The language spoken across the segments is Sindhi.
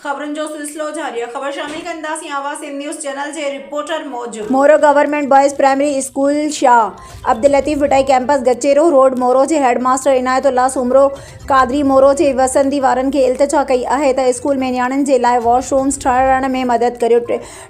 خبرن جو سلسلو جاري آهي خبر شامل ڪنداسين آواز سنڌ نيوز چينل جي رپورٽر موجب. Moro government boys primary school Shah Abdul Latif Bhittai campus Gachero road Moro جي هيڊ ماستر عنايت الله سومرو قادري مورو جي وسندي وارن کي التجا ڪئي آهي ته اسڪول ۾ نياڻين جي لاء واش رومز ٺهرائڻ ۾ مدد ڪريو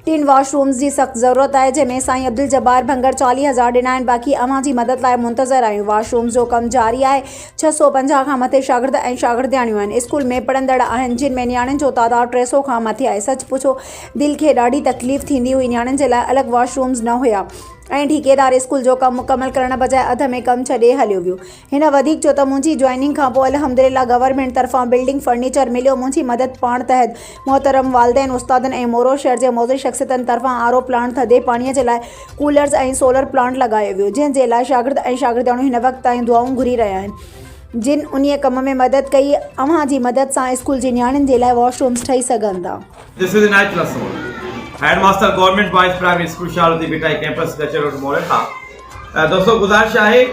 ٽن واش رومز جي سخت ضرورت آهي جنهن ۾ سائين عبدالجبار ڀنگر 40 هزار ڏنا آهن باقي اوهان جي مدد لاء منتظر آهيون واش رومز جو ڪم جاري آهي 650 کان مٿي شاگرد ۽ شاگردياڻيون آهن اسڪول ۾ پڙهندڙ آهن جن ۾ نياڻين جو تعداد 300 کان مٿي آهي سچ پڇو دل کي ڏاڍي تڪليف ٿيندي هئي نياڻين جي لاء الڳ واش رومز نه هيا ۽ ٺيڪيدار اسڪول جو ڪم مڪمل ڪرڻ بجاء اڌ ۾ ڪم ڇڏي هليو ويو هن وڌيڪ چيو ته منهنجي جوائننگ کان پوء الحمدلله گورنمينٽ طرفان بلڊنگ فرنيچر مليو منهنجي مدد پاڻ تحت محترم والدين استادن ۽ مورو شهر جي معزز شخصيتن طرفان آر او پلانٽ ٿڌي پاڻي جي لاء ڪولرز ۽ سولر پلانٽ لڳايو ويو جنهن جي لاء شاگرد ۽ شاگردياڻيون هن وقت تائين دعائون گهري رهيا آهن جن انهي ڪم ۾ مدد ڪئي اوهان جي مدد سان اسڪول جي نياڻين جي لاء واش رومز ٺهي سگهن ٿا. This is Inayat Ullah Soomro head master government boys primary school Shah Latif Bhittai campus Gachero road Moro کان دوستو گذارش آهي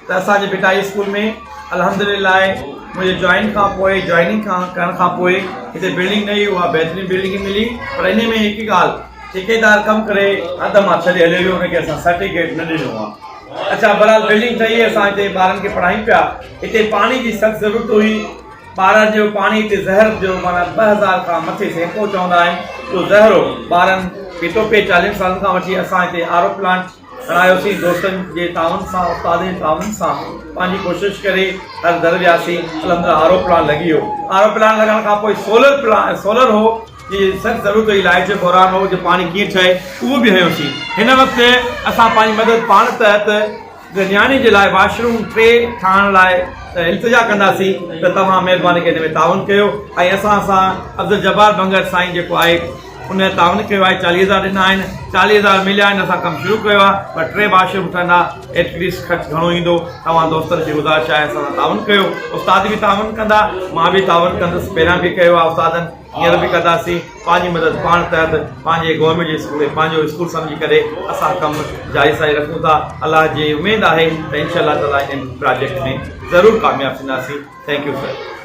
ته اسان جي ڀٽائي اسڪول ۾ الحمدلله منهنجي جوائن کان پوء جوائننگ کان ڪرڻ کان پوء هتي بلڊنگ نه هئي اها بهترين بلڊنگ ملي پر انهي ۾ هڪ ڳالهه ٺيڪيدار ڪم ڪري اڌ مان ڇڏي هليو ويو ان کي اسان سرٽيفڪيٽ نه ڏنو آهي اڇا بهرحال بلڊنگ ٺهي اسان هتي ٻارن کي پڙهايون پيا هتي پاڻي جي سخت ضرورت هئي ٻارن جو پاڻي هتي زهر جو معنيٰ 2000 کان مٿي سيڪو چوندا آهن اهو زهر هو ٻارن پيتو پئي چاليهن سالن کان وٺي اسان هتي آر او پلانٽ هڻايوسين دوستن جي تعاون سان استادن جي تعاون سان پنهنجي ڪوشش ڪري هر در وياسين الحمدلله آر او پلان لڳي ويو آر او پلان لڳڻ کان پوء سولر پلان سولر هو جي سخت ضرورت هئي لائٽ جو بحران هو جو پاڻي ڪيئن ٺهي اهو به هنيوسين هن وقت اسان پنهنجي مدد پاڻ تحت نياڻي جي لاء واش روم ٽي ٺاهڻ لاء التجا ڪنداسين ته توهان مهرباني ڪري هن ۾ تعاون ڪيو ۽ اسان سان عبدالجبار ڀنگر سائين جيڪو آهي ان تعاون ڪيو آهي 40 هزار ڏنا آهن 40 هزار مليا آهن اسان ڪم شروع ڪيو آهي پر ٽي واش روم ٺهندا ايٽليسٽ خرچ گهڻو ايندو توهان دوستن کي گذارش آهي اسان سان تعاون ڪيو استاد به تعاون ڪندا مان به تعاون ڪندس پهريان به ڪيو آهي استادن هينئر به ڪنداسين پنهنجي مدد پاڻ تحت پنهنجي گورنمينٽ جي اسڪول کي پنهنجو اسڪول سمجهي ڪري اسان ڪم جاري ساري رکون ٿا الله جي اميد آهي ته انشاء الله تعالي ان پراجيڪٽ ۾ ضرور ڪامياب ٿينداسين thank you sir.